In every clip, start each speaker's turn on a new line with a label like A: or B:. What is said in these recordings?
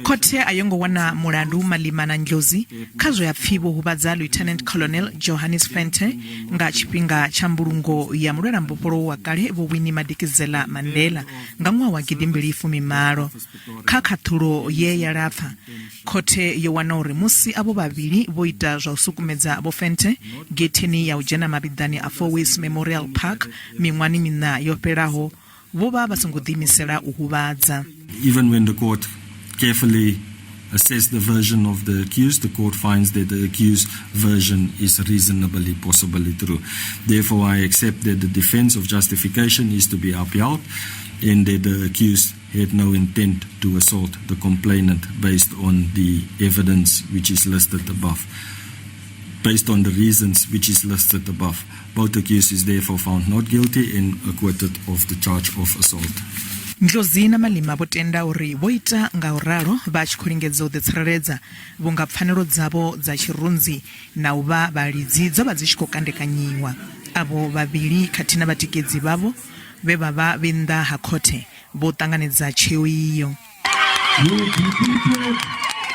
A: Khothe a yo ngo wana mulandu Malima na Ndlozi kha zwe ha pfi vho huvhadza Lieutenant Colonel Johannes Venter nga tshifhinga tsha mbulungo ya mulwelambofholowo wa kale Vho Winnie Madikizela Mandela nga ṅwaha wa gidimbili fumi-malo. Kha khaṱhulo ye ya lapfa, khothe yo wana uri musi avho vhavhili vho ita zwa u sukumedza Vho Venter getheni ya u dzhena mavhiḓani a Fourways Memorial Park miṅwahani miṋa yo fhelaho, vho vha vha songo ḓiimisela u huvhadza.
B: Even when the court carefully assessed the version of the accused, the court finds that the accused version is reasonably possibly true. Therefore, I accept that the defense of justification is to be upheld and that the accused had no intent to assault the complainant based on the evidence which is listed above. Based on the reasons which is listed above. Both accused is therefore found not guilty and acquitted of the charge of assault.
A: Ndlozi na Malima vho tenda uri vho ita nga u ralo vha tshi khou lingedza u ḓitsireledza vhunga pfanelo dzavho dza tshirunzi na u vha vhalidzi dzo vha dzi tshi khou kandekanyiwa. Avho vhavhili khathihi na vhatikedzi vhavho vhe vha vha vhe nnḓa ha khothe vho ṱanganedza tsheo iyo.
C: We defeated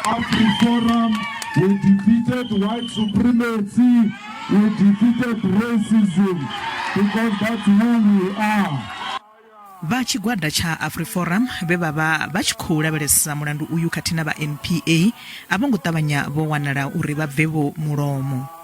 C: AfriForum, we defeated white supremacy, we defeated racism, because that's who we are.
A: Vha tshigwada tsha AfriForum vhe vha vha vha tshi khou lavhelesa mulandu uyu khathihi na vha NPA a vho ngo ṱavhanya vho wanala uri vha bve vho mulomo.